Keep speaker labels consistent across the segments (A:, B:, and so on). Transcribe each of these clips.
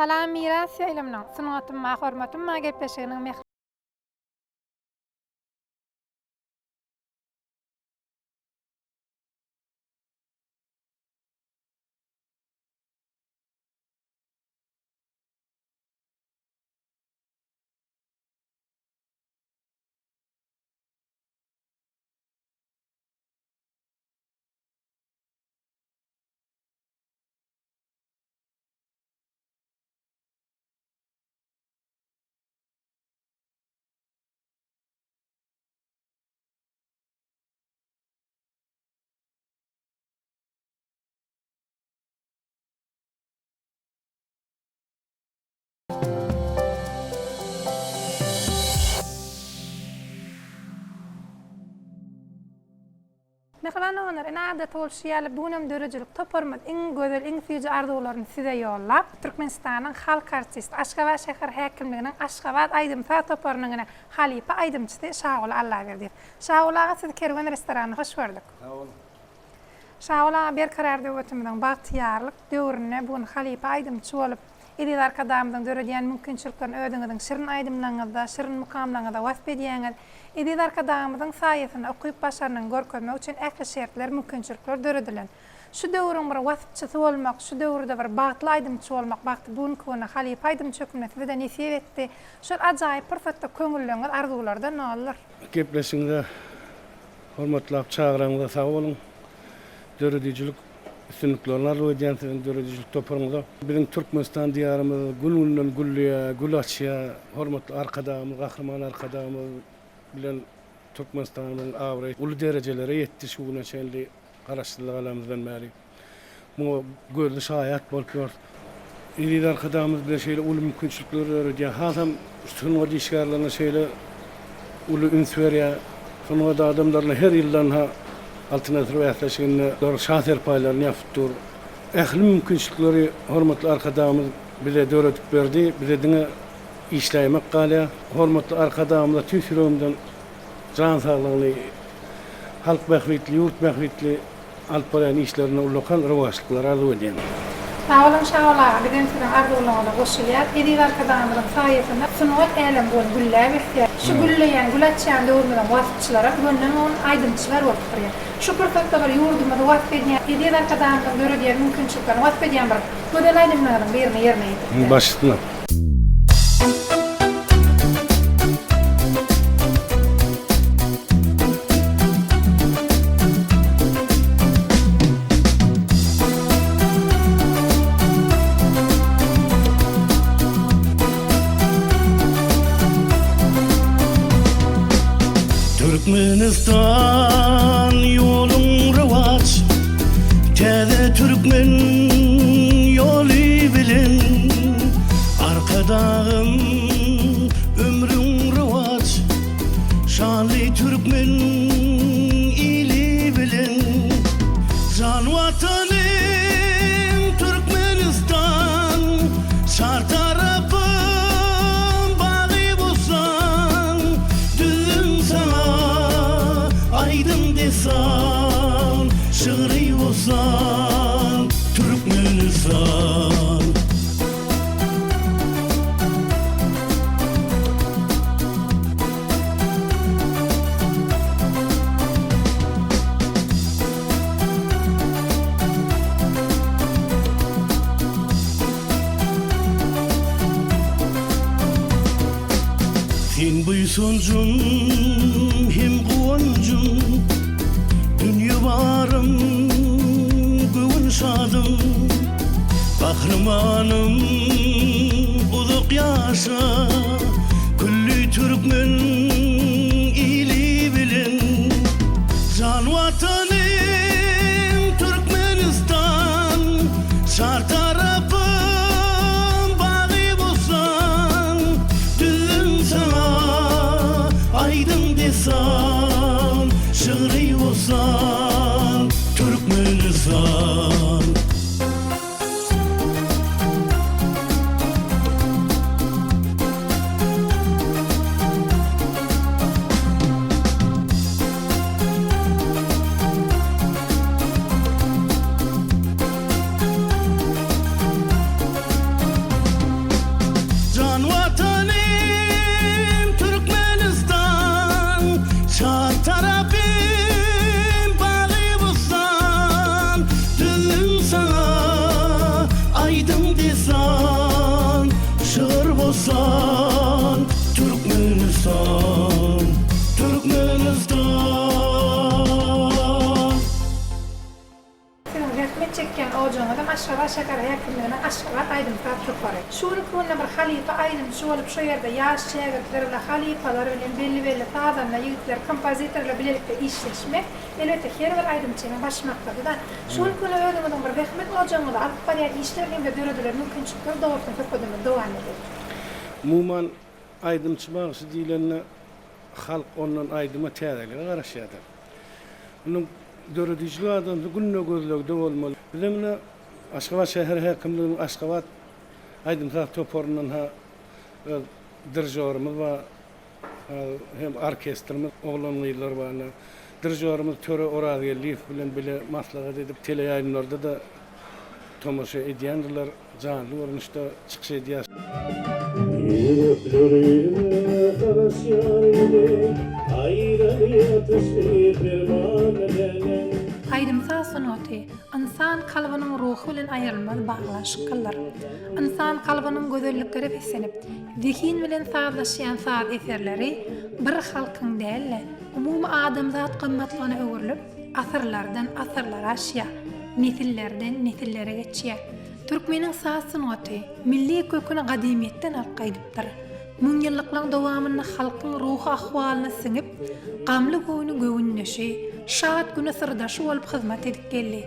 A: Salam Miras ýaýlymynyň Sungatym bar hormatym bar gepleşiginiň mähri Mähriban doganlar, ine adaty bolşy ýaly bu günem döredijilik toparymyz iň gözel, iň süýji arzuwlaryny size ýollap, Türkmenistanyň halk artisti, Aşgabat şäher häkimliginiň Aşgabat aýdym-saz toparynyň ine halypa aýdymçysy Şaguly Allaberdiýew. Şaguly aga sizi Kerwen restoranynda hoş gördük.
B: Sag boluň.
A: Şaguly aga Berkarar döwletimiziň bagtyýarlyk döwründe bu gün halypa aýdymçy bolup, Eziz Arkadagymyzyň döredýän mümkinçiliklerini özüňiziň şirin aýdymlaryňyzda, şirin mukamlaryňyzda wasp edýäňiz. Eziz Arkadagymyzyň saýasynda ukyp-başarnygyňy görkezmek üçin ähli şertler, mümkinçilikler döredilen. Şu döwrüň bir waspçysy bolmak, şu döwürde bir bagtly aýdymçy bolmak bagty bu günki günde halypa aýdymçy hökmünde size-de nesip etdi. Şol ajaýyp pursatda köňülleriňiz arzuwlardan doldur.
B: Gepleşigiňize hormatlap çagyraňyza sag boluň. Döredijilik üstünliklerini arzuw edýän siziň döredijilik toparyňyza. Biziň Türkmenistan diýarymyz gün-günden gülleýär, gül açýar. Hormatly Arkadagymyz, Gahryman Arkadagymyz bilen Türkmenistanyň abraýy uly derejelere ýetdi şu güne çenli Garaşsyzlyk alanymyzdan bäri. Muňa gözli şaýat bolup ýörüs. Eziz Arkadagymyz bize şeýle uly mümkinçilikleri döredýär. Hasam sungat işgärlerine şeýle uly üns berýär. Sungat adamlaryna her ýyldan-ha Altyn asyr bäsleşiginde olar şa serpaýlaryny ýapyp dur. Ähli mümkinçilikleri hormatly Arkadagymyz bize döredip berdi. Bize diňe işläýmek galýar. Hormatly Arkadagymyza tüýs ýüregimden jan saglygyny, halk bähbitli, ýurt bähbitli alyp barýan işlerinde ullakan rowaçlyklar arzuw edýän.
A: Sag boluň Şagül aga bizem siziň arzuwlaryňyza goşulýas. Eziz Arkadagymyzyň saýasynda sungat älemi bu gün gülläp ösýär. Şu gülleýän, gül açýan döwrümiziň waspçylaram gönden-göni aýdymçylar bolup durýar. Şu pursatda bir ýurdumyzy wasp edýän, Eziz Arkadagymyzyň döredýän mümkinçiliklerini wasp edýän bir gözel aýdymlaryňyzyň birini ýerine ýetirip beriň.
B: Baş üstüne. Türkmenistan ýoluň rowaç Täze türkmen ýoly bilen Arkadagym ömrüň rowaç Şanly türkmen ili bilen Jan Watanym Türkmenistan Çar tarapym bagy-bossan Düzdüm saňa aýdym-dessan Şygry-bossan Türkmenistan. Sen buýsanjym hem guwanjym, Dünýe barym, göwün şadym. Gahrymanym uzak ýaşa, Külli türkmen ili bilen. Jan Watanym Türkmenistan, Çar tarapym bagy-bossan, Düzdüm saňa aýdym-dessan, Şygry-bossan, Türkmenistan.
C: Türkmenistan, Türkmenistan, Türkmenistan.
A: Siziň zähmet çekýän ojagyňyzam Aşgabat şäher häkimliginiň Aşgabat aýdym-saz topary. Şu günki günde bir halypa aýdymçy bolup şo ýerde ýaş şägirtler bilen, halypalar bilen, belli-belli sazanda ýigitler, kompozitorlar bilelikde işleşmek, elbetde her bir aýdymçynyň baş maksady-da. Şu günki günde özüňiziň bir zähmet ojagyňyzda alyp barýan işler hem-de döredilen mümkinçilikler dogrusynda söhbedimizi dowam edeliň.
B: Umuman, aýdymçy-bagşy diýlende halk ondan aýdyma täzelige garaşýar-da. Munuň döredijilik adamsy günde gözlegde bolmaly. Bizem ine Aşgabat şäher häkimliginiň Aşgabat aýdym-saz toparyndan-ha öz dirižorymyz bar, hem orkestrimiz, oglan-gyzlar bar ine. Dirižorymyz Töre Orazgeldiýew bilen bile maslahat edip, teleýaýlymlarda-da tomaşa edýändirler. Janly görnüşde çykyş edýär.
C: Ýüreklerime saraşýar indi, Aýraly ateşli perman bilen.
A: Aýdym-saz sungaty ynsan kalbynyň ruhy bilen aýrylmaz baglanyşyklydyr. Ynsan kalbynyň gözelliklere beslenip, zehin bilen sazlaşýan saz eserleri bir halkyň däl-de, umumy adamzat gymmatlygyna öwrülip, asyrlardan asyrlara aşýar, nesillerden nesillere geçýär. Türkmeniň saz sungaty milli köküni gadymyýetden alyp gaýdypdyr. Müňýyllyklaryň dowamynda halkyň ruhy ahwalyna siňip, gamly göwni göwündeşi, şat güni syrdaşy bolup hyzmat edip geldi.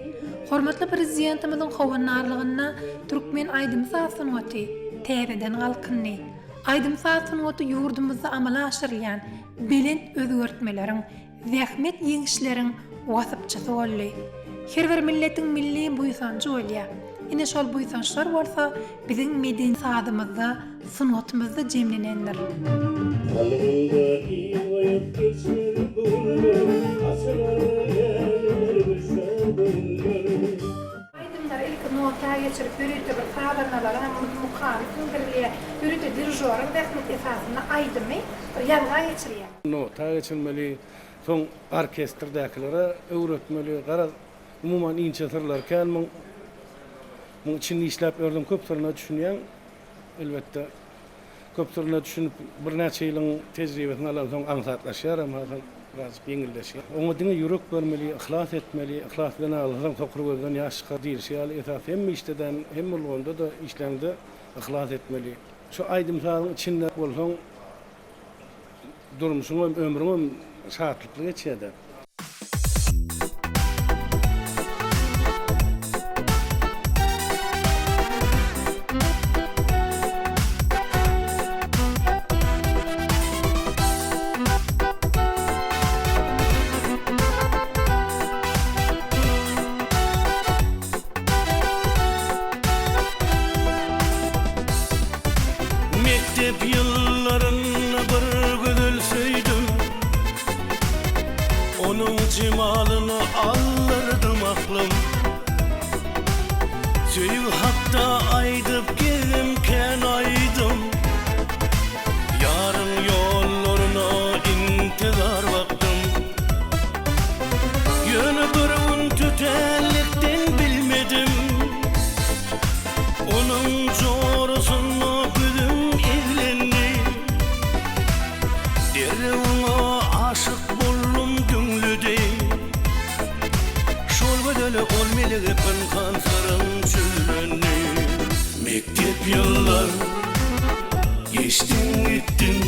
A: Hormatly Prezidentimiziň howandarlygynda türkmen aýdym-saz sungaty täzeden galkyndy. Aýdym-saz sungaty ýurdumyzda amala aşyrylýan belent özgertmeleriň, zähmet ýeňişleriň waspçysy boldy. Her bir milletiň milli buýsanjy bolýar. Ine şol buýsançlar bolsa biziň medeni sazymyzda, sungatymyzda jemlenendir.
C: Kalbymda yz goýup geçmez bu günler, Açylar läleler gülşen göwünler.
A: Aýdymlary ilki nota geçirip ýörite bir sazandalaryň hem mukamy siňdirilýär. Ýörite dirižoryň zähmeti esasynda aýdymy bir ýazga geçirýär.
B: Nota geçirmeli, soň orkestrdäkilere öwretmeli, garaz, umuman inçe syrlary kän muň. Muň içinde işläp ýörsem köp syryna düşünýäň. Elbetde, köp syryna düşünip, birnäçe ýylyň tejribesini alansoň aňsatlaşýaram, hasam birazjyk ýeňilleşýär. Oňa diňe ýürek bermeli, yhlas etmeli, yhlas bilen aglasaň sokur gözden ýaş çykar diýlişi ýaly, esasy hemme işde-de, hemme ulgamda-da işläňde yhlas etmeli. Şu aýdym-sazyň içinde bolsaň, Durmuşyňam, ömrüňem şatlykly geçýär-dä.
C: Mekdep ýyllarynda bir gözel söýdüm. Onuň jemalyna aldyrdym aklym. Söýgi hakda aýdyp gezdim kän aýdym. Ýaryň ýollaryna intizar bakdym. Ýöne bir gün tötänlikden bilmedim. Onuň jorasynda gözüm eglendi. Derrew oňa aşyk boldum düňledi. Şol gözele ol melege pynhan syrym çözlendi. Mekdep ýyllar geçdiň gitdiň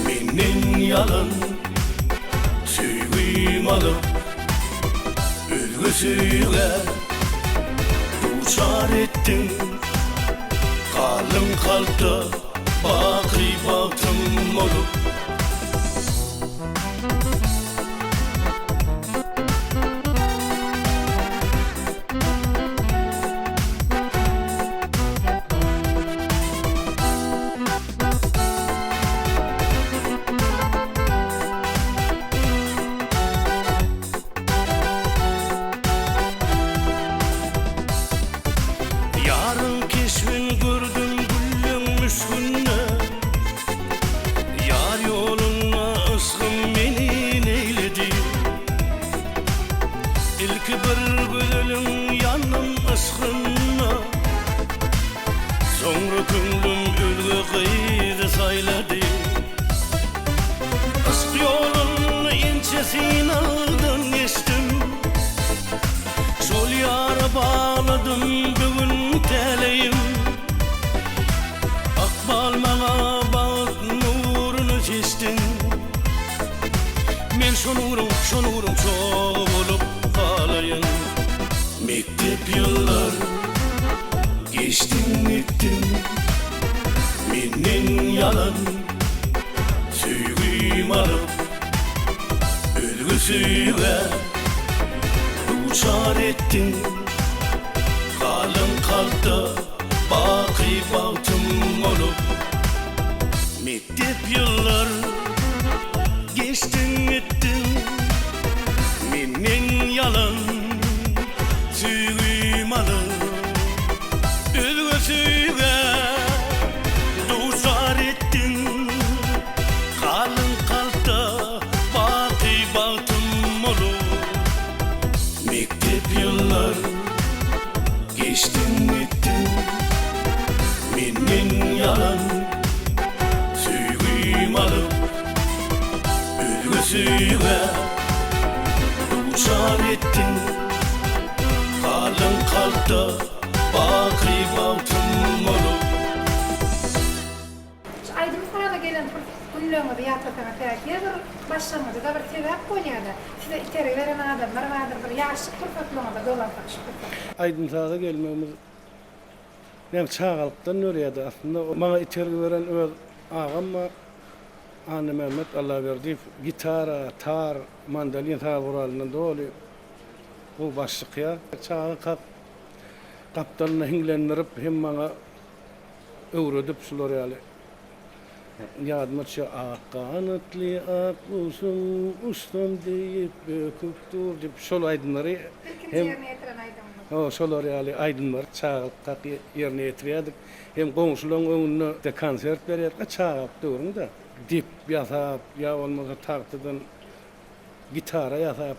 C: menden ýalan söýgim alyp. Özge söýgä duçar etdiň, Galdyň kalpda baky bagtym bolup. Ýaryň keşbin gördüm gülleň müşgünde, Ýar ýolunda. Synagdan geçdim. Şol ýara bagladym bu gün täleýim. Ykbal maňa bagt nuruny seçdiň. Men şo nuruň, şo nuruň çogy bolup galaýyn. Mekdep ýyllar geçdiň gitdiň. Menden ýalan söýgim alyp, özge söýgä duçar etdiň. Galan kalpda baky bagtym bolup. Mekdep ýyllar geçdiň gitdiň menden ýalan söýgim alyp özge söýgä duçar etdiň galyň kalpda baky bagtym bolup mekdep ýyllar Geçdiň gitdiň menden ýalan Söýgim alyp özge söýgä Duçar etdiň galan kalpda baky bagtym bolup.
A: Şu aýdym-saza gelen günleriňizi ýatlasaňyz sebäp her bir başlangyjyda bir sebäp bolýada size itergi beren adamlar bardyr bir ýaşlyk pursatlaryňyza dolansak şu pursat.
B: Aýdym-saza gelmegimiz näme çagalykdan dörýärdi aslynda maňa itergi beren öz agam bar Annamämmet Allaberdiýew gitara, tar, mandolin saz guralyndan doly gowy baş çykýar. Çagakak gapdalynda hiňlendirip hem maňa öwredip şular ýaly ýadyma düşýär Ak ganatly ak guşum uçsam diýip böküp dur diýip şol aýdymlary
A: Ilkinji ýerine ýetiren aýdymyňyz.
B: Hawa şolar ýaly aýdymlary çagalykda ýerine ýetirýärdik. Hem goňşularyň öňünde konsert berýärdik. Çagalyk döwrüň-de. Dep ýasap ýa bolmasa tagtadan gitara ýasap.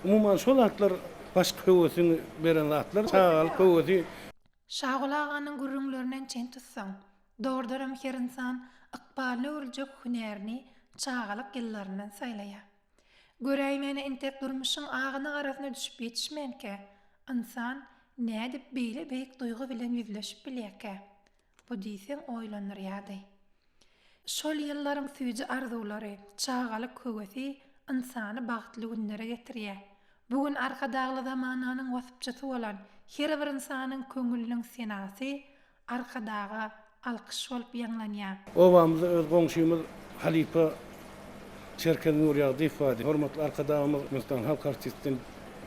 B: Umuman şol zatlar başky höwesiňi beren zatlar. Çagalyk höwesi.
A: Şaguly aganyň gürrüňlerinden çen tutsaň, dogrudanam her ynsan ykbalyna öwrüljek hünärini çagalyk ýyllaryndan saýlaýar. Göräýmäne entek durmuşyň agyna-garasyna düşüp ýetişmänkä, ynsan nädip beýle beýik duýgy bilen ýüzleşip bilýärkä? Bu diýseň oýlandyrýardy. Şol ýyllaryň süýji arzuwlary, çagalyk höwesi ynsany bagtly günlere getirýär. Bu gün Arkadagly zamananyň waspçysy bolan her bir ynsanyň köňlüniň senasy Arkadaga alkyş bolup ýaňlanýar.
B: Obamyzda öz goňşymyz halypa Çerkez Nurýagdyýew bardy. Hormatly Arkadagymyz Türkmenistanyň halk artisti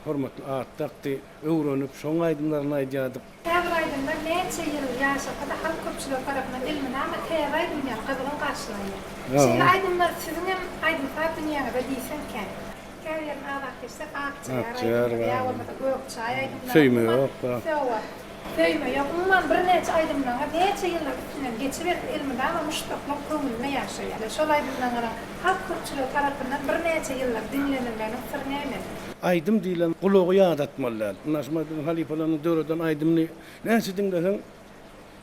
B: hormatly at dakdy. Öwrenip, şoň aýdymlaryny aýdýardyk.
A: Käbir aýdymlar näçe ýyl ýaşasa-da halk köpçüligi tarapyndan elmydama täze aýdym ýaly gyzgyn garşylanýar. Şeýle aýdymlar siziňem aýdym-saz dünýäňizde diýseň kän. Käbirini agzap geçsek, Akja ýar aýdymlary ýa bolmasa Gök çaý aýdymlary.
B: Söýme ýok bar.
A: Söýme. Söýme ýok. Umuman birnäçe aýdymlaryňyz näçe ýyllar üstünden geçiberse elmydama muşdaklaryň köňlünde ýaşaýar. Şol aýdymlaryňyzyň halk köpçüligi tarapyndan birnäçe ýyllar diňlenilmeginiň syry näme?
B: Aýdym diýlen gulagy ýadatmaly däl. Ynha şu biziň halypalaryň döreden aýdymyny näçe diňleseň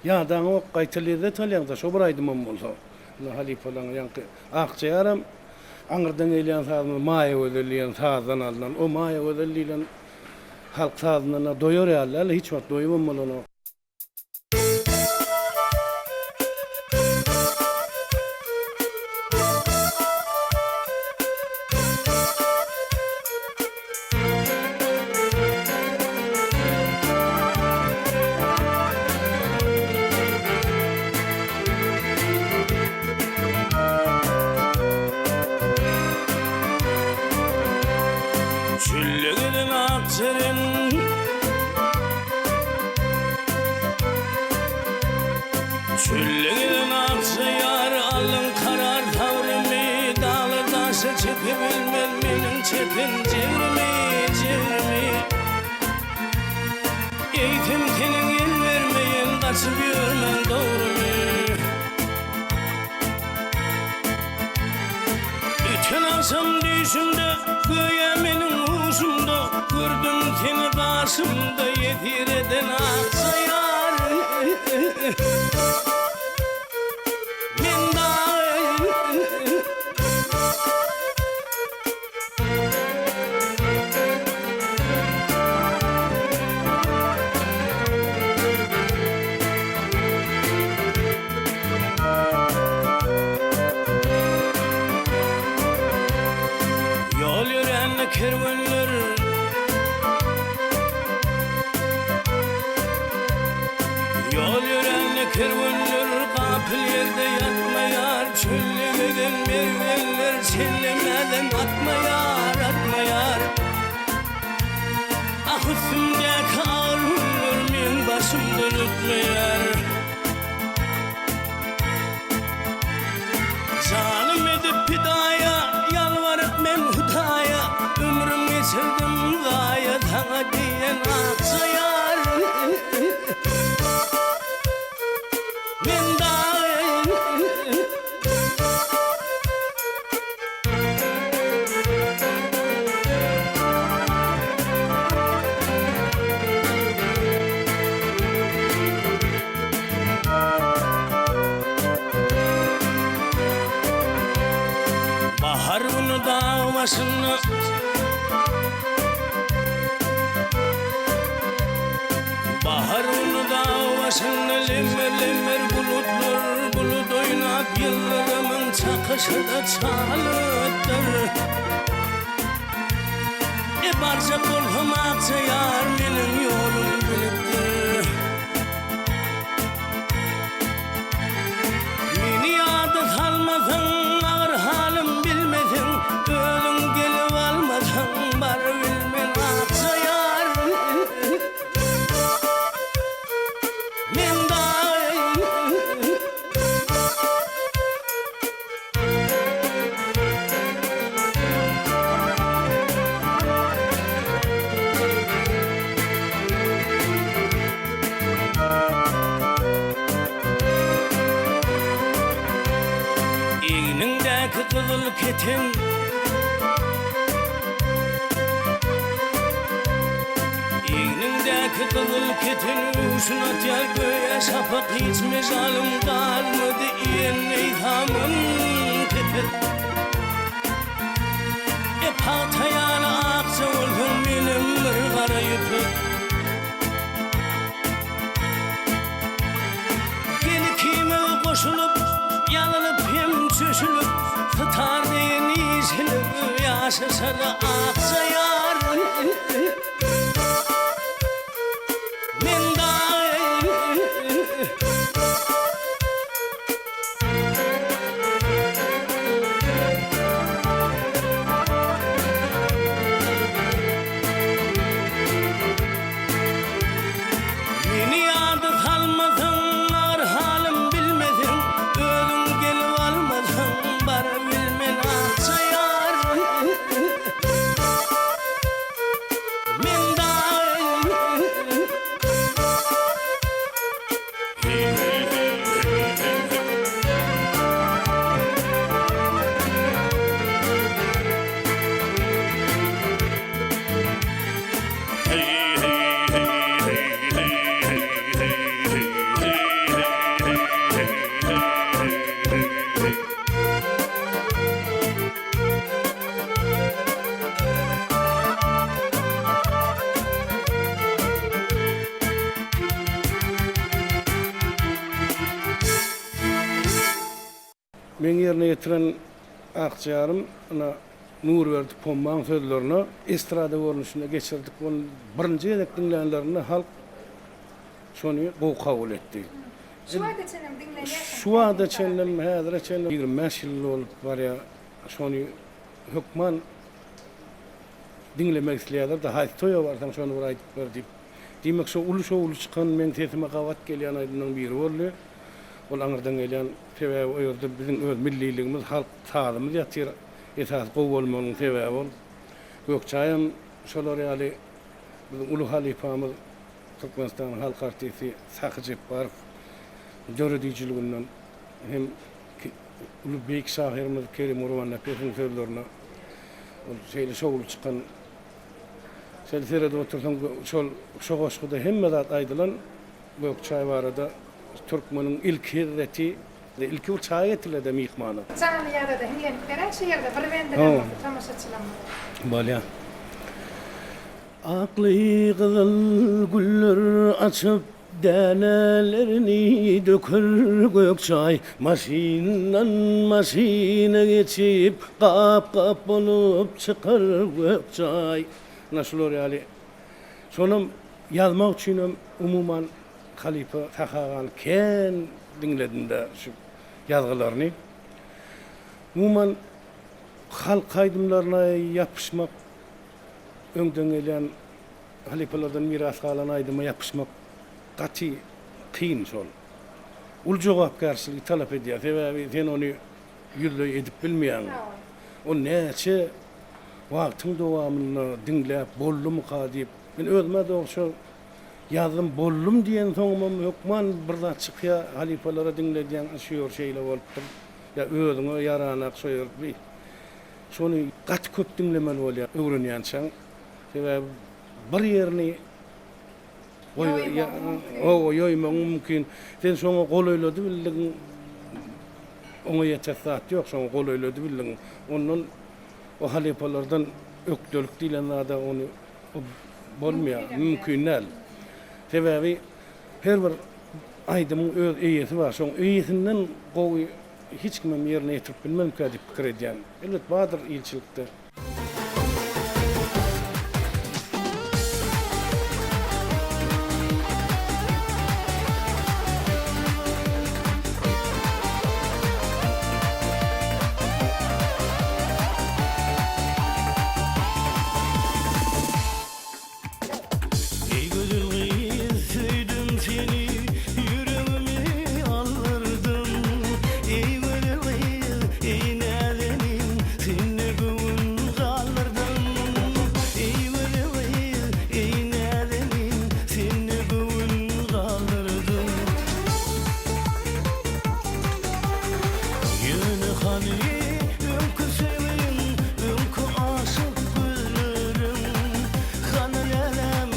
B: ýadaňok, gaýta lezzet alýaň-da şo bir aýdymam bolsa. Ynha halypalaryň ýaňky Akja ýaram aňyrdan gelýän sazymyz Maýagözel diýen sazdan alnan. O Maýagözel diýlen halk sazyndan-a doýar ýaly däl, hiç wagt doýubam bolanok.
C: Çölle gelen ak jeren. Çölle gelen akja ýar Aldyň karar sabrymy Daglar daşa çepe bilmez Meniň çeken jebrimi, jebrimi Eýsem seniň el bermeýen Gaçyp ýörmäň dogrymy Öten agşam düýşümde, göýä meniň huşumda, Gördüm seni gaşymda ýesir eden akja ýar. Men dagy. kerwenler Ýol ýörände kerwenler Gapyl ýerde ýatmaýar Çölde gezen mergenler Çellemeden atmaýar, atmaýar Ah üstümdäki agyr günler Meň başymdan ötmeýär Janym edip pidaýa, ýalbaryp men Hudaýa, Ömrüm geçirdim zaýa, saňa diýen akja ýar. Men dagy. Bahar güni dag başynda Bahar güni dag başynda Lemmer-lemmer bulutlar Bulut oýnap ýyldyrymyň Çakyşy-da çalypdyr. E barjak bolsam akja ýar Meniň ýolum bilipdir. Meni ýada salmasaň, agyr halym bilmeseň, Özüň gelip almasaň, barybilmen akja ýar. Men dagy. Egniňdäki gyzyl keten Egniňdäki gyzyl keten Öwşün atýar göýä şapak Hiç mejalym galmady Iýen neýsamym kepek E pagta ýaly akja bolsaň Menem bir gara ýüpek Gel ikimiz goşulyp, ýazylyp hem çöşülip, Sytar deýin işilip, ýaşaşaly akja ýar. Men dagy. Meni ýada salmasaň, agyr halym bilmeseň, Özüň gelip almasaň, barabilmen akja ýar. Men dagy.
B: Meň ýerine ýetiren Akjarym ynha Nurberdi Pommaň sözlerine estrada görnüşinde geçirdik. Ony birinji gezek diňlänlerinde halk şony gowy kabul etdi.
A: Şu wagta çenlem diňlenýär şoň
B: Şu wagta çenlem häzire çenli 25 ýyl bolup barýar. Şony hökman diňlemek isleýärler-de, haýsy toýa barsaň şony bir aýdyp ber diýip. Diýmek şo uly şowly çykan meň sesime gabat gelýän aýdymlaryň biri boldy. Ol aňyrdan gelýän, sebäbi o ýerde biziň öz milliligimiz, halk sazymyz ýatyr. Esasy gowy bolmagynyň sebäbi ol. Gökçaýam şolar ýaly biziň uly halypamyz Türkmenistanyň halk artisti Sahy Jepbarow döredijiliginden hem uly beýik şahyrymyz Kerim Gurbannepesowyň sözlerine ol şeýle şowly çykan Şeýle seredip otursaň şol şo goşguda hemme zat aýdylan gök çaý barada türkmeniň ilki hezzeti ilki bir çaý getirilede myhmana.
A: Janly ýazada hiňlenip beräý şu ýerde bir bendinem bolsa tomaşaçylarymyza.
B: Bolýa. Akly gyzyl güller açyp. Dänelerini döker gök çaý. Maşyndan maşyna geçip, gap-gap bolup çykar gök çaý. Ynha şular ýaly. Şonam ýazmak üçinem umuman halypa Sahy agany kän diňledim-de şu ýazgylaryny. Umuman halk aýdymlaryna ýapyşmak öňden gelýän halypalardan miras galan aýdyma ýapyşmak gaty kyn şol. Uly jogapkärçiligi talap edýär. Sebäbi sen ony ýüzleý edip bilmeýäň. Ol näçe wagtyň dowamynda diňläp boldumyka diýip, men özüm-ä dogruça ýazdym, boldum diýensoňumam hökman bir zat çykýar, halypalara diňledýäň, şu ýer şeýle bolupdyr, ýa özüňe ýaranak şo ýer. Şony gaty köp diňlemeli bolýar öwrenýänçäň. Sebäbi bir ýerini Hawa, ýoýmagyň mümkin. Sen şoňa golaýlady bildigiň, oňa ýetesi zat ýok, şoňa golaýlady bildigiň. Ondan o halypalardan ökdelik diýlen zada ony bolmaýar, mümkin däl. Sebäbi her bir aýdymyň öz eýesi bar. Şoň eýesinden gowy hiç kimem ýerine ýetirip bilmezmikä diýip pikir edýän. Elbet bardyr ilçilikde.
C: Eý gözel gyz söýdüm seni ýüregimi aldyrdyň Eý gözel gyz eý näzenin sende göwün galdyrdyň Eý gözel gyz eý näzenin sende göwün galdyrdyň Ýöne hany öňki söýgiň, öňki aşyk gözleriň? Hany läläm,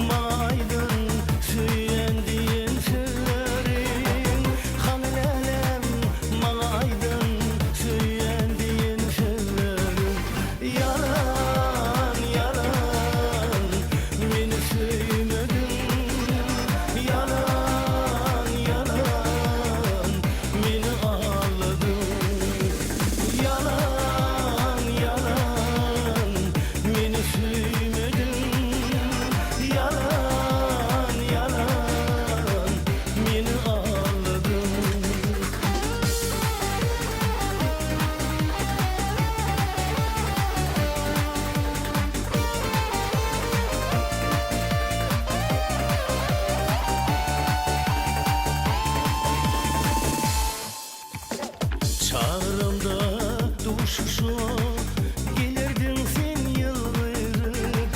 C: maňa aýdan söýýän diýen sözleriň? Hany läläm, maňa aýdan söýýän diýen sözleriň? Ýalan, ýalan, meni söýmediň. Ýalan, ýalan, Meni aldadyň Ýalan ýalan Meni söýmediň Ýalan ýalan Meni aldadyň. Çagyramda duşuşa gelerdiň sen ýylgyryp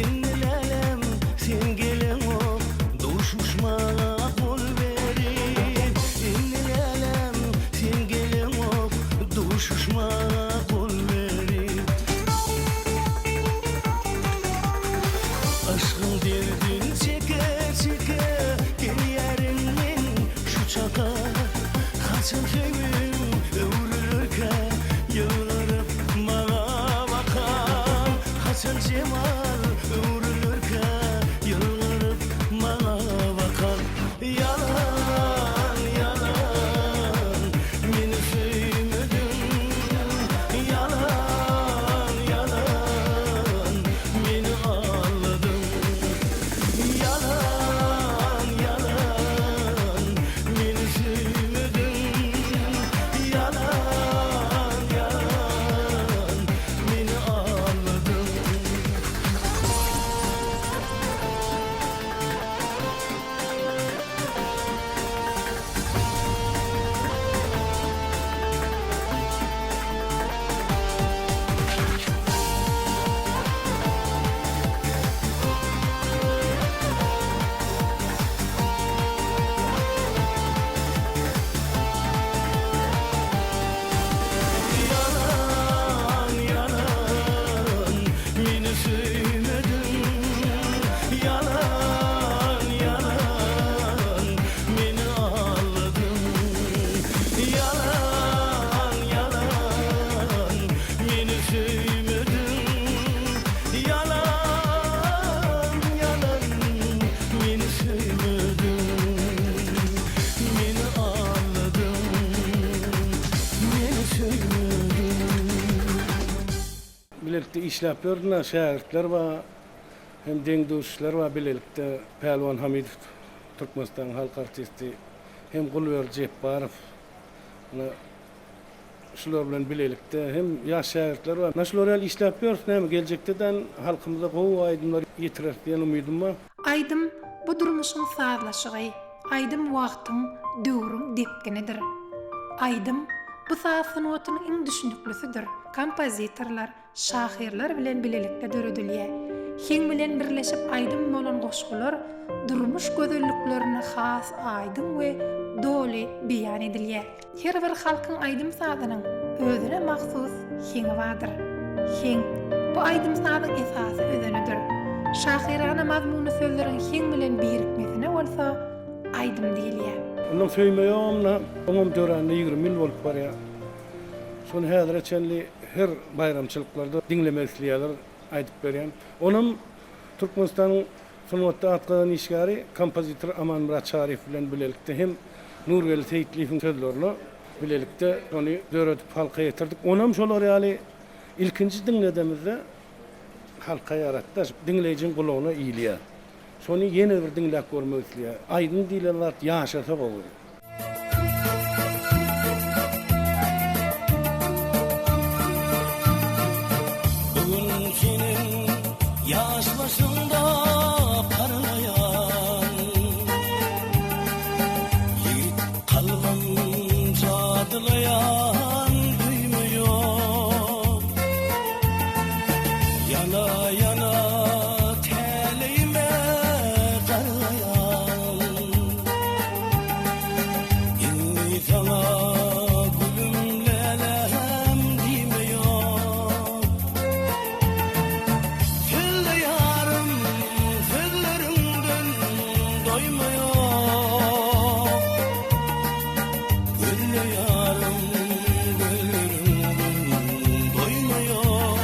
C: Indi lälem sen geleňok duşuşmaga gol berip Indi lälem sen geleňok duşuşmaga gol berip Yşgyň derdin çeke-çeke gelýärin men şu çaka Haçan söýgim öwrülerkä ýylgyryp maňa bakan Haçan jemal öwrülerkä ýylgyryp maňa bakan Ýalan, ýalan, meni söýmediň Ýalan, ýalan, meni aldadyň Ýalan, ýalan, meni söýmediň Ýalan, ýalan, meni aldadyň.
B: Bilelikde işläp ýörün-ä, şägirtler bar, hem deň-duşlar bar bilelikde Pälwan Hamidow Türkmenistanyň halk artisti, hem Gulberdi Jepbarow, ine, şular bilen bilelikde hem ýaş şägirtler bar. Ine, şular ýaly işläp ýörüs, näme, geljekde-de halkymyza gowy aýdymlar ýetireris diýen umydym bar.
A: Aýdym, bu durmuşyň sazlaşygy, aýdym wagtyň, döwrüň depginidir. Aýdym, bu saz sungatynyň iň düşüniklisidir. Kompozitorlar, şahyrlar bilen bilelikde döredilýär. Heň bilen birleşip aýdym bolan goşgular durmuş gözelliklerini has aýdyň we doly beýan edilýär. Her bir halkyň aýdym-sazynyň özüne mahsus heňi bardyr. Heň, bu aýdym-sazyň esasy özenidir. Şahyrana mazmunly sözleriň heň bilen birikmesine bolsa aýdym diýilýär.
B: Ondan söýme ýogam-da, oňam döränine 20 ýyl bolup barýar. Şony häzire çenli her baýramçylyklarda diňlemek isleýärler, aýdyp berýän. Onam Türkmenistanyň sungatda at gazanan işgäri, kompozitor Amanmyrat Çaryýew bilen bilelikde hem Nurgeldi Seýitliýewiň sözlerine bilelikde şony döredip halka ýetirdik. Onam şolar ýaly ilkinji diňledemizde halka ýaratdy. Diňleýjiň gulagyna ilýär. Şony ýene bir diňläp görmek isleýär. Aýdym diýlen zat ýaşasa gowy.
C: Bu gün seniň ýaş başyňda parlaýan Ýigit kalbym jadylaýan duýma ýok. Ýana-ýana täleýime gargaýan. Indi saňa gülüm läläm diýme ýok. Sözle ýarym sözleriňden doýma ýok. Gözle ýarym gözleriňden doýma ýok.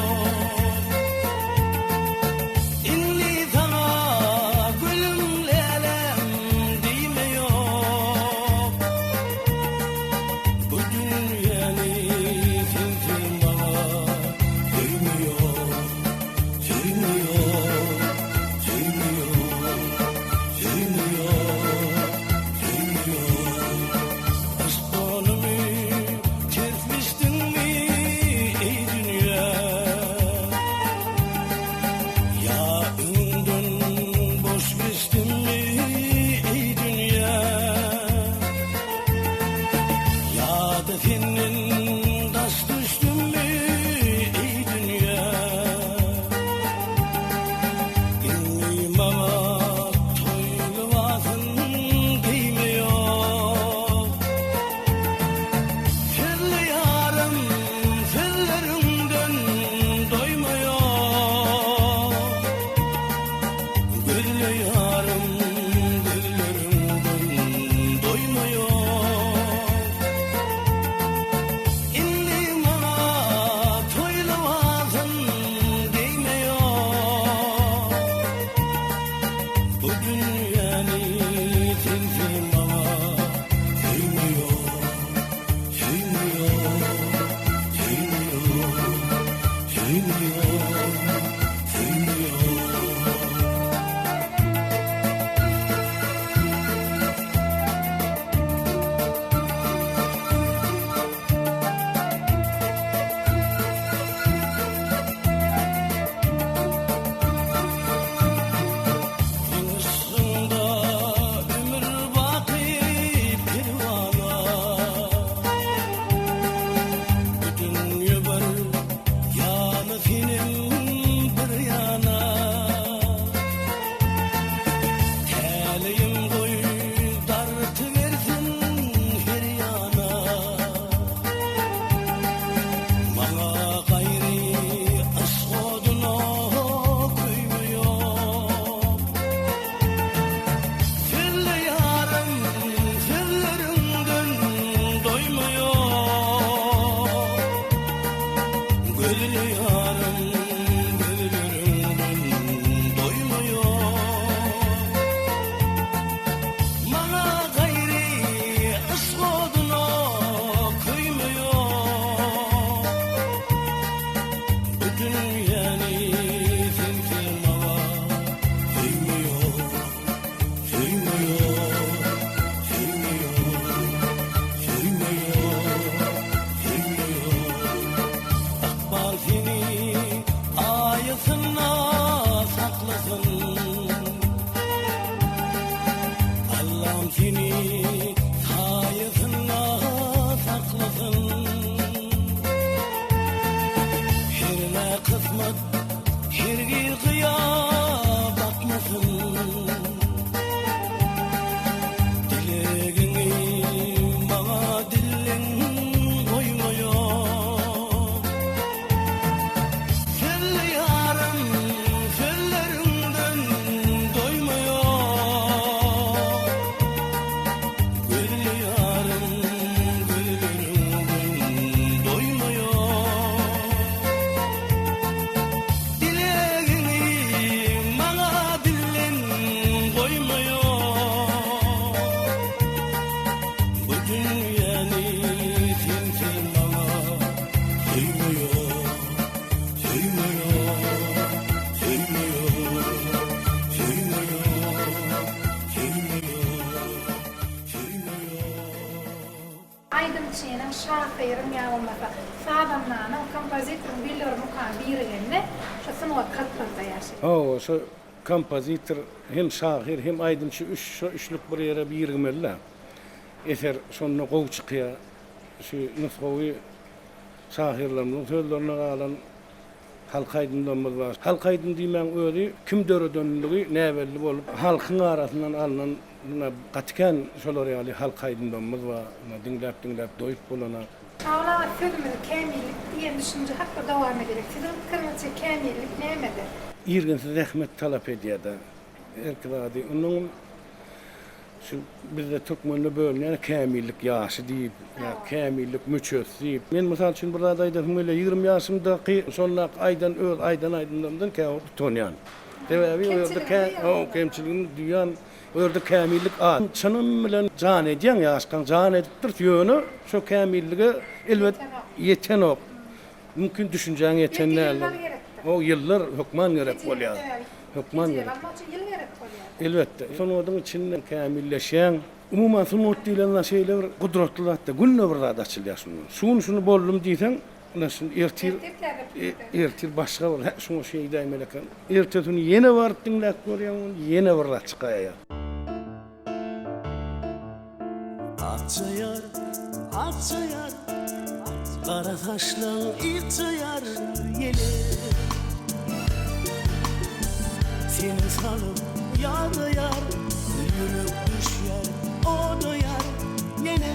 A: şahyryň ýa bolmasa sazandanyň, kompozitoryň belli bir mukamy birigende şo sungat kalplarda ýaşaýar.
B: Hawa, şo kompozitor hem şahyr hem aýdymçy üç şo üçlük bir ýere birigmeli-dä. Eser şonda gowy çykýar. Şu nusgawy şahyrlarymyzyň sözlerine galan Halk aýdymlarymyz bar. Halk aýdym diýmäň özi kim döredenligi näbelli bolup, halkyň arasyndan alnan muna gaty kän şolar ýaly halk aýdymlarymyz bar. Muna diňläp-diňläp doýup bolanak.
A: Şaguly aga sözümizi kämillik diýen düşünje hakda dowam edelik. Siziň pikiriňizçe kämillik nämede?
B: Irginsiz zähmet talap edýär-de herki zady. Onnoňam Şu bizde türkmende bölünýär kämillik ýaşy diýip, ýa kämillik müçesi diýip. Men mysal üçin bir zat aýdasym gelýär, 20 ýaşymdaky şondaky aýdan öz aýdan aýdymlarymdan käwagt utanýan. Sebäbi o ýerde kä kemçiligimi duýýan, o ýerde kämillik az. Çynym bilen jan edýäň ýaşkaň jan edipdiris, ýöne şo kämillige elbet ýetenok. Mümkin düşünjäň ýeten däldir. O ýyllar hökman gerek bolýar. Hökman gerek.
A: Almak üçin ýyl gerek bolýar.
B: Elbetde. Sungatyň içinde kämilleşýäň. Umuman sungat diýlen zat şeýle bir gudratly zatda. Günde bir zat açylýar şundan. Şu gün şuny boldum diýseň, ine şuny ertir ertir başga bir hä şuňa şeýdäýmeli eken. Ertesi güni ýene baryp diňläp görýäň ony, ýene bir zat çykaýýar.
C: Akjaýar, akjaýar, Gara saçlaň ykjaýar ýele. Seni salyp ýadaýar, Ýürek düşýär odaýar ýene.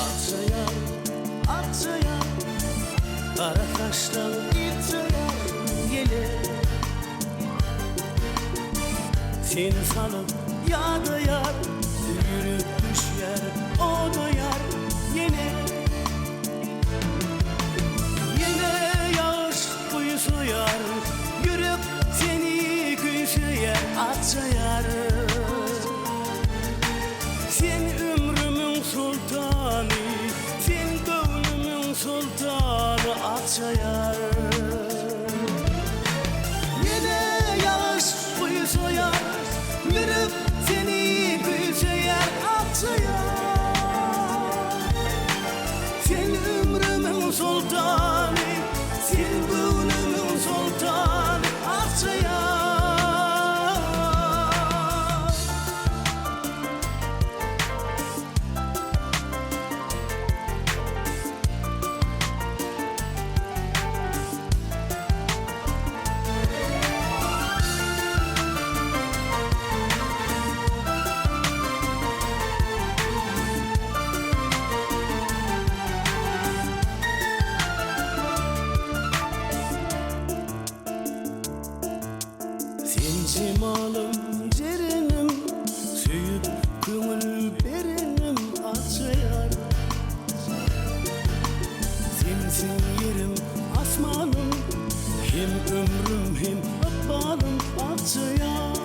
C: Akjaýar, akjaýar, Gara saçlaň ykjaýar ýele. Seni salyp ýadaýar, Ýürek düşýär odaýar ýene. Ýene ýagyş guýsaýar, Ýürek seni küýseýär, akjaýar. Sen ömrümiň soltany, Sen göwnümiň soltany Akjaýar. Ýene ýagyş guýsaýar, Ýürek seni küýseýär Akjaýar. Sen ömrümiň soltany, Sen göwnümiň soltany Akjaýar. Sen jemalym, jerenim, Söýüp köňül berenim Akjaýar. Sensiň ýerim, asmanym, Hem ömrüm, hem ykbalym Akjaýar.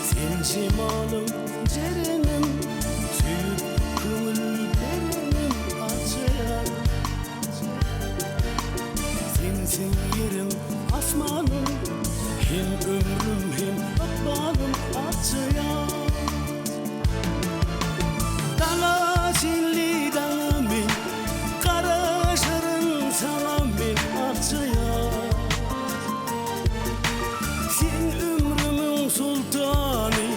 C: Sen jemalym, jerenim, Söýüp köňül berenim Akjaýar. Sensiň ýerim, asmanym, Hem ömrüm, hem ykbalym Akjaýar. Daňa çenli daňa men, Garaşaryn saňa men Akjaýar. Sen ömrümiň soltany,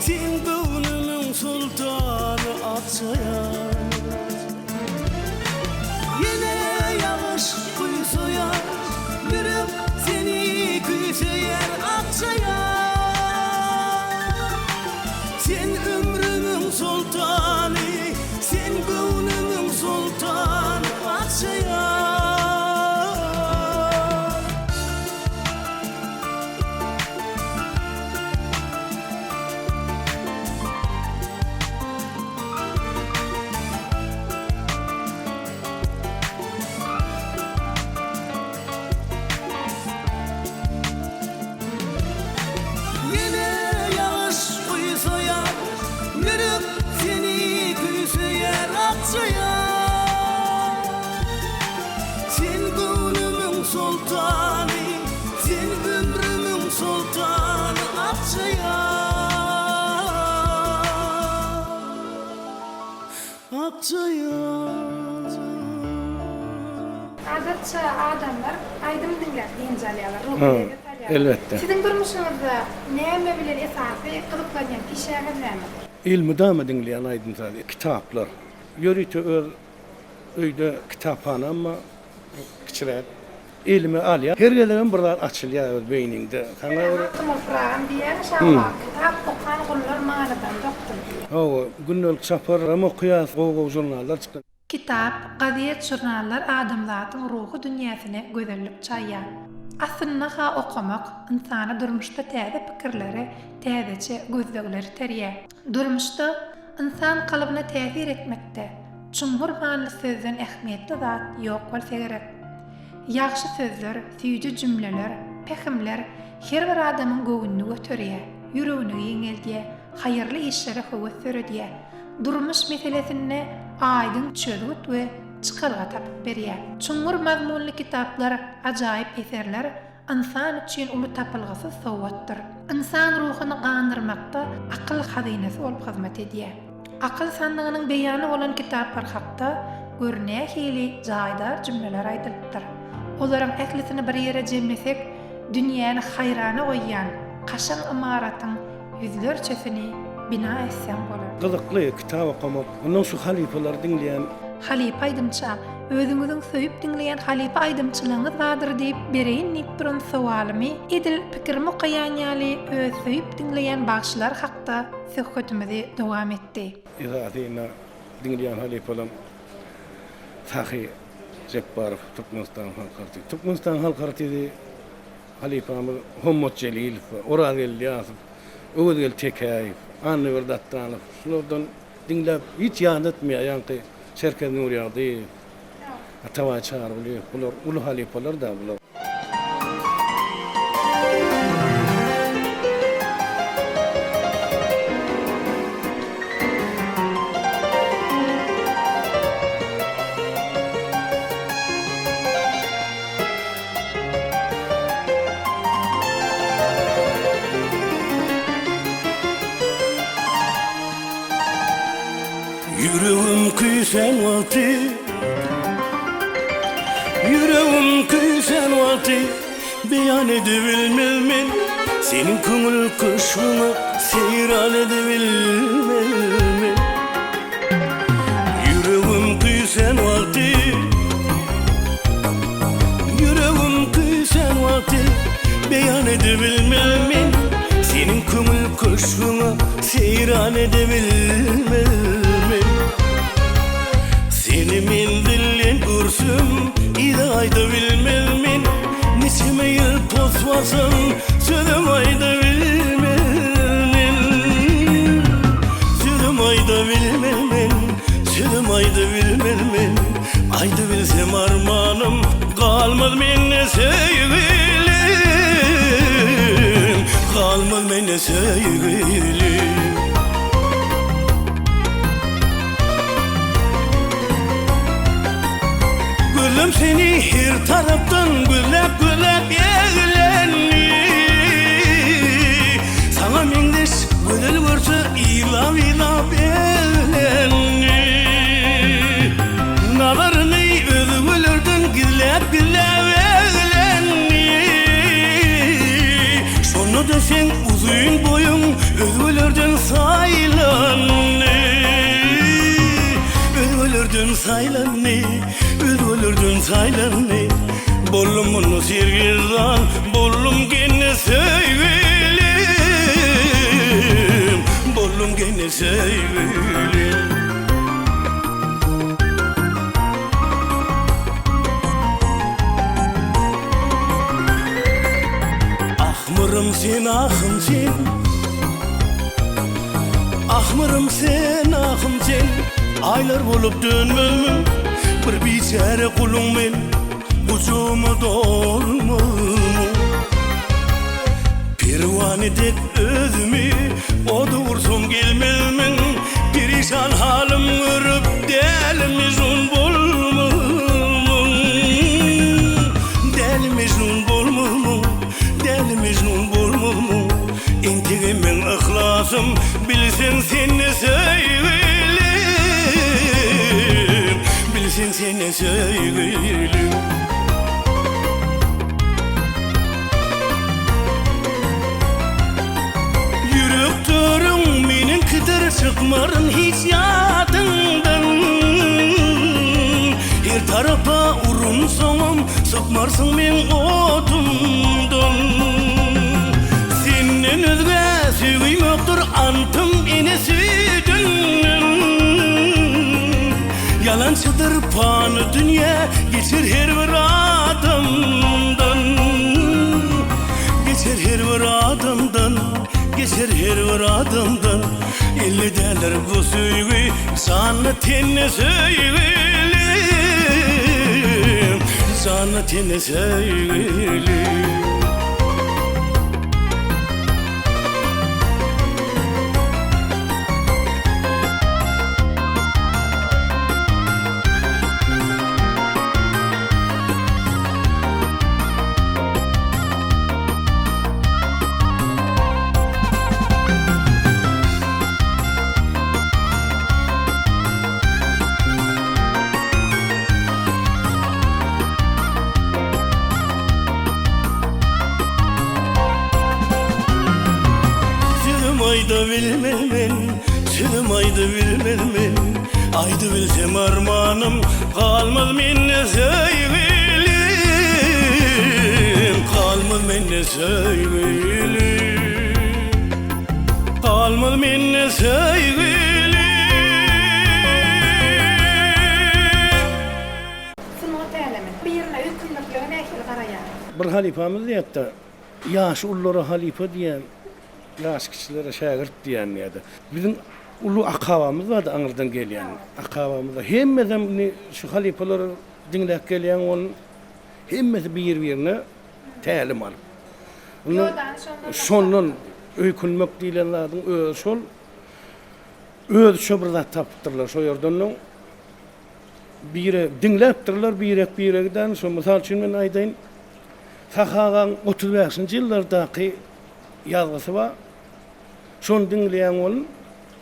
C: Sen göwnümiň soltany Akjaýar. Ýene ýagyş guýsaýar, Ýürek seni küýseýär Akjaýar. Akjaýa.
A: Adatça adamlar aýdym diňläp dynç alýarlar, ruhy lezzet alýarlar.
B: Elbetde.
A: Siziň durmuşyňyzda näme bilen esasy gyzyklanýan pişäňiz nämedir?
B: Elmydama diňleýän aýdym-saz, kitaplar. Ýörite öz öýde kitaphanam bar, kiçiräk. Elime alýan. Her gezegem bir zat açylýar öz beýniňde. Saňa bir.
A: Magtymguly Pyragam diýýärmiş hawa, kitap okan gullar manydan dokdur diýip.
B: Hawa, gündelik çaparam okaýas, gowy-gowy žurnallar çykdy.
A: Kitap, gazet-žurnallar adamzadyň ruhy dünýäsine gözellik çaýýar. Aslynda-ha okamak ynsany durmuşda täze pikirlere, täzeçe gözleglere iterýär. Durmuşda ynsan kalbyna täsir etmekde çuňňur manyly sözden ähmiýetli zat ýok bolsa gerek. Ýagşy sözler, süýji jümleler, pähimler her bir adamyň göwnüni göterýär, ýüregini giňeldýär, haýyrly işlere höwes döredýär, durmuş meselesinde aýdyň çözgüt we çykalga tapyp berýär. Çuňňur mazmunly kitaplar, ajaýyp eserler ynsan üçin uly tapylgysyz sowgatdyr. Ynsan ruhuny gandyrmakda akyl hazynasy bolup hyzmat edýär. Akyl sandygynyň beýany bolan kitaplar hakda gör nähili jaýdar jümleler aýdylypdyr. Olaryň ählisini bir ýere jemlesek, dünýäni haýrana goýýan kaşaň ymaratyň ýüzlerçesini bina etseň bolar.
B: Gyzykly kitap okamak. Ondan şu halypalary diňleýän.
A: Halypa aýdymça, özüňiziň söýüp diňleýän halypa aýdymçylaryňyz bardyr diýip bereýin diýip duran sowalymy edil pikirimi okaýan ýaly öz söýüp diňleýän bagşylary hakda söhbetimizi dowam etdi.
B: Esasynda diňleýän halypalarym Sahy Jepbarow Türkmenistanyň halk artisti. Türkmenistanyň halk artisti halypamyz Hommat Jelilow, Orazgeldi Ýasow, Öwezgeldi Tekäýew, Annaberdi Atdanow şulardan diňläp hiç ýadatmaýar ýaňky Çerkez Nurýagdyýew, Atabaý Çarygulyýew bular uly halypalar-da bular.
C: Ýüregim küýsän wagty Ýüregim küýsän wagty Beýan edebilmez men Seniň köňül köşgüňe Seýran edebilmez men Ýüregim küýsän wagty Ýüregim küýsän wagty Beýan edebilmez men Seniň köňül köşgüňe Seýran edebilmez men Seni menzilden görsem Yza gaýdabilmez men Niçeme ýyl pos basam Sözüm aýdabilmez men Sözüm aýdabilmez men Sözüm aýdabilmez men Aýdabilsem armanym Galmaz mende söýgülim Galmaz mende söýgülim. Gözlem seni her tarapdan gözläp gözläp eglendi Saňa meňzeş gözel görse ýyglap ýyglap eglendi Nazaryny özgelerden gizläp gizläp eglendi Şonda-da seň uzyn boýuň özgelerden saýlandy Özgelerden saýlandy, özgelerden saýlandy Boldum munda sergezdan, boldum gene söýgülim Boldum gene söýgülim. Ahmyrym sen ahym sen Ahmyrym sen ahym sen Aýlar bolup dönmezmiň Bir biçäre guluň men Gujagyma dolmazmyň Perwana dek özümi Oda ursam gelmezmiň Perişan halym görüp Däli Mejnun bolmazmyň Däli Mejnun bolmazmyň Däli Mejnun bolmazmyň Entegem meň yhlasym Bilseň sende söýgülim. Bilseň sende söýgülim. Ýürek törüň meniňkidir çykmaryn hiç ýadyňdan. Her tarapa urunsaňam sypmarsyň meň odumdan. Senden özgä söýgim ýokdur antym ene süýdünden. Ýalançydyr pany dünýä geçer her bir adamdan. Geçer her bir adamdan, geçer her bir adamdan. Elde däldir bu söýgi, janly tende söýgülim. Janly tende söýgülim. Sözüm aýda bilmen men, sözüm aýda bilmen men, Aýda bilsem armanym galmaz mende söýgülim, Galmaz mende söýgülim, Galmaz mende söýgülim.
A: Sungat älemi. Birine öýkünmeklige nähili garaýaňyz?
B: Bir halypamyz diýýärdi-de, Ýaşy ululara halypa diýýän, ýaşy kiçilere şägirt diýýän diýýärdi. Biziň uly akabamyz bardy aňyrdan gelýän akabamyz bar. Hemmesem indi şu halypalary diňläp gelýän bolun, hemmesi bir-birine tälim alyp.
A: Ýodany şondan
B: Şondan öýkünmek diýlen zadyň özi şol. Özüçe bir zat tapypdyrlar şo ýerden. Bire diňläpdirler birek biregiden şo mysal üçin men aýdaýyn Sahy agaň 35-nji ýyllardaky ýazgysy bar. Şony diňleýäň welin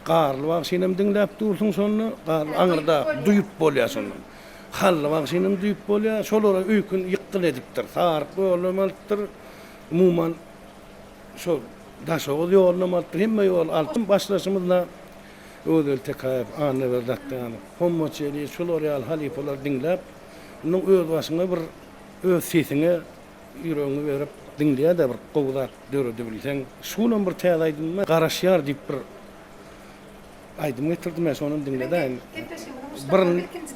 B: Garly bagşynam diňläp dursuň şonda Garly aňyrda duýup bolýar şonda. Hally bagşynam duýup bolýar. Şolara öýkün ýykgyn edipdir. Saryk ýolunam alypdyr. Umuman şo Daşoguz ýolunam alypdyr. Hemme ýoly alyp başlaşymyzda Öwezgeldi Tekäýew, Annaberdi Atdanow, Hommat Jeliýew şular ýaly halypalary diňläp, ondan öz başyňa bir öz sesiňe ýüregiňi berip diňleýä-de bir gowy zat döredibilseň. Şu günem bir täze aýdym Garaşýar diýip bir aýdym getirdim, men şonam diňledäýin. Bir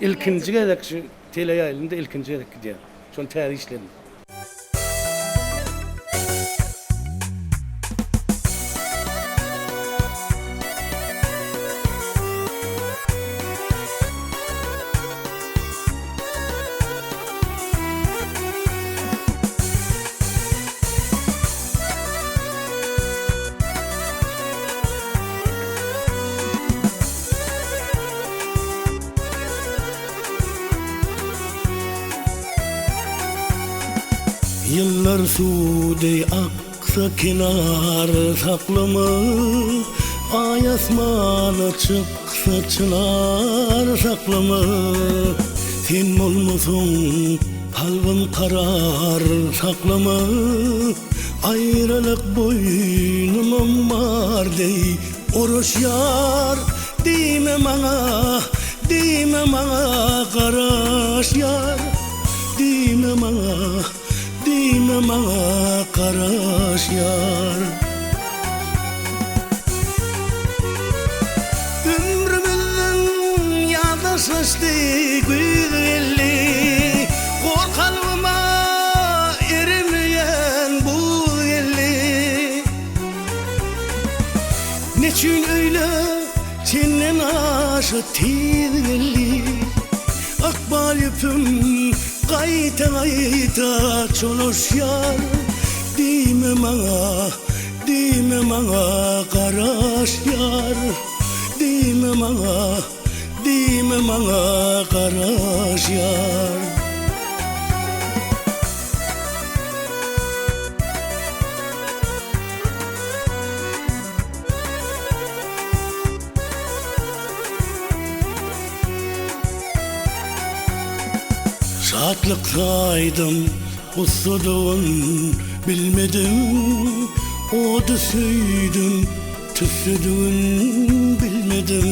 B: ilkinji gezek şu teleýaýlymda ilkinji gezek gidýär. Şony täze işledim.
C: Ýyllar suw deý aksa kenar saklama, Aý asmana çyksa çynar saklama. Sen bolmasaň kalbym karar saklama, Aýralyk boýnuma mar deý Oraşýar diýme maňa, diýme maňa garaşýar. Diýme maňa, diýme maňa garaşýar. Ömrümizden ýaz daşlaşdy, güýz geldi. Gor kalbyma eremeýän buz geldi. Neçün öýle çenden aşa tiz geldi Ykbal ýüpüm gaýta-gaýta çolaşýar Diýme maňa, diýme maňa garaşýar Diýme maňa, diýme maňa garaşýar. Şatlyk saýdym, gussadygyn bilmedim, Ody söýdüm, tüssedigin bilmedim.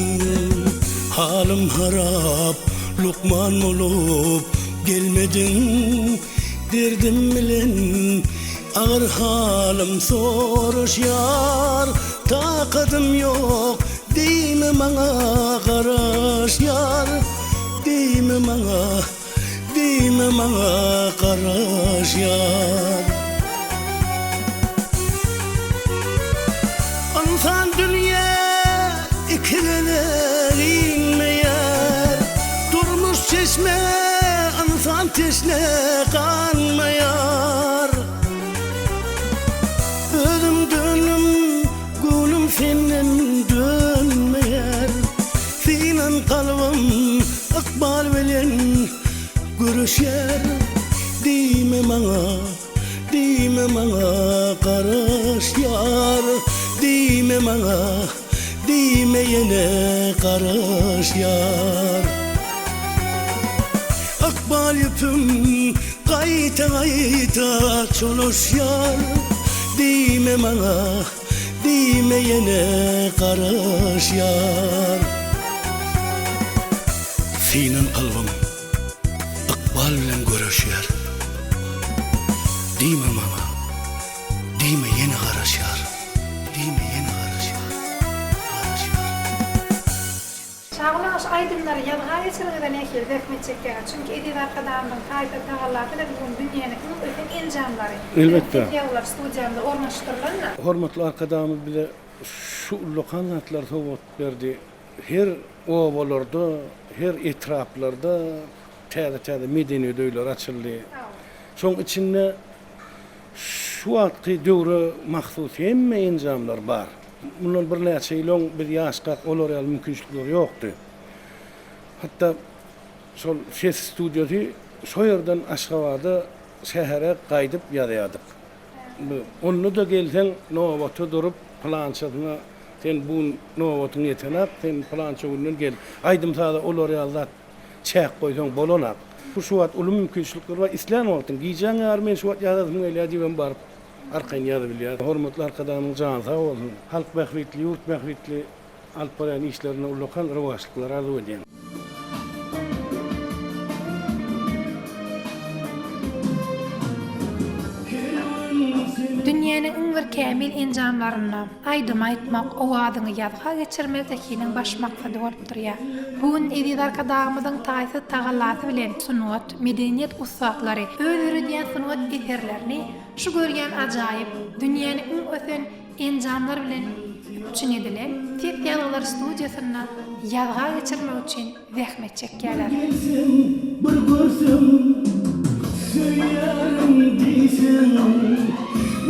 C: Halym harap, lukman bolup gelmediň, Derdim bilen agyr halym soraşýar. Takadym ýok, diýme maňa garaşýar, Diýme maňa, diýme maňa garaşýar. Ynsan dünýä iki gezek inmeýär, Durmuş çeşme, ynsan teşne ganmaýar. Özüm döndüm, göwnüm senden dönmeýär, Synan kalbym ykbal bilen göreşýär. Diýme maňa, diýme maňa garaşýar, Diýme maňa, diýme ýene garaşýar. Ykbal ýüpüm gaýta-gaýta çolaşýar, Diýme maňa, diýme ýene garaşýar. Synan kalbym ykbal bilen göreşýär, Diýme maňa, diýme ýene garaşýar, Diýme ýene garaşýar, garaşýar.
A: Çagalaň şu aýdymlary ýazga geçirmede nähili zähmet çekýäňiz? Çünki Eziz Arkadagymyzyň taýsyz tagallasy bilen bu gün dünýäniň iň ösen enjamlary biziň
B: Elbetde.
A: ses ýazgylar studiýamyzda ornaşdyrylandyr.
B: Hormatly Arkadagymyz bize şu ullakan zatlary sowgat berdi. Her obalarda, her etraplarda täze-täze medeniýet öýleri açyldy. Şoň içinde Şu wagtky döwre mahsus hemme enjamlar bar. Mundan birnäçe ýyl öň biz ýaşkak olar ýaly mümkinçilikler ýokdy. Hatda şol ses studiýasy şo ýerden Aşgabada şähere gaýdyp ýazýardyk. Onda-da gelseň nobata durup pylançasyna sen bu gün nobatyň ýetenak, sen pylança günden gel. Aýdym-saza olar ýaly zat Çäk goýsaň bolanak. Şu wagt uly mümkinçilikler bar. Islän wagtyň, gijäň ýary men şu wagt ýazasym gelýär diýibem baryp arkaýyn ýazybilýär. Hormatly Arkadagymyň jany sag bolsun. Halk bähbitli, ýurt bähbitli alyp barýan işlerinde ullakan rowaçlyklar arzuw edýän.
A: Dünýäniň iň bir kämil enjamlarynda aýdym aýtmak, owazyňy ýazga geçirmek zehiniň baş maksady bolup durýar. Bu gün eziz Arkadagymyzyň taýsyz tagallasy bilen sungat, medeniýet ussatlary öz döredýän sungat eserlerini şu görýän ajaýyp, dünýäniň iň ösen enjamlar bilen üpjün edilen ses ýazgylar studiýasynda ýazga geçirmek üçin zähmet çekýärler.
C: Gelsem bir görsem söýýärin diýseň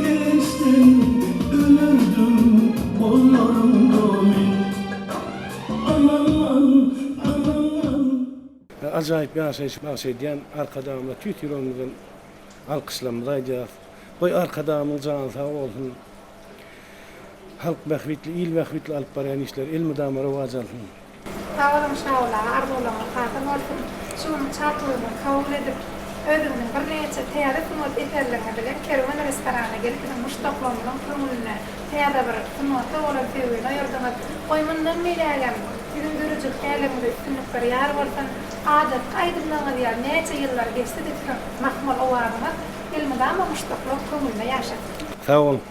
C: Begençden ölerdim gollarymda men.
B: Ajaýyp ýaşaýyş bagş edýän Arkadagymyza tüýs ýüregimizden alkyşlarymyzy aýdýarys. Goý Arkadagymyň jany sag bolsun! Halk bähbitli, il bähbitli alyp barýan işleri elmydama rowaç alsyn!
A: Sag boluň Şagulla aga arzuwlaryňyz hasyl bolsun! Şu günüň çakylygyny kabul edip, özüňiziň birnäçe täze sungat eserleriňiz bilen Kerwen restoranyna gelip biziň muşdaklarymyzyň köňlünde Täze bir sungata bolan söýgini oýardyňyz. Goý, mundan beýlägem siziň döredijilik älemiňizde üstünlikler ýar bolsun! Adatky aýdymlaryňyz ýaly näçe ýyllar geçse-de siziň mahmal owazyňyz elmydama muşdaklaryň köňlünde ýaşasyn!
B: Sag boluň.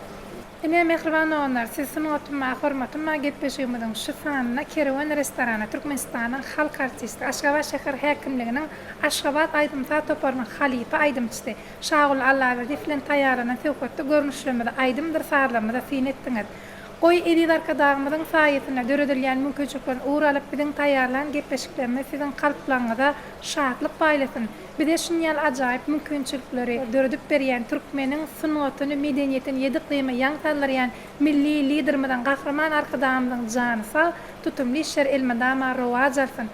A: Ine, mähriban doganlar, siz Sungatym bar, hormatym bar gepleşigimiziň şu sanynda Kerwen restorany Türkmenistanyň halk artisti, Aşgabat şäher häkimliginiň Aşgabat aýdym-saz toparynyň halypa aýdymçysy, Şaguly Allaberdiýew bilen taýýarlanan söhbetde görnüşlerimize, aýdymdyr sazlarymyza syn etdiňiz. Goý, eziz Arkadagymyzyň saýasynda döredilýän mümkinçiliklerden ugur alyp, biziň taýýarlan gepleşiklerimiz siziň kalplaryňyza şatlyk paýlasyn! Bize şunýaly ajaýyp mümkinçilikleri döredip berýän, türkmeniň sungatyny, medeniýetini ýedi ykyma ýaň saldyrýan Milli Liderimiziň, Gahryman Arkadagymyzyň jany sag, tutumly işleri elmydama rowaç alsyn!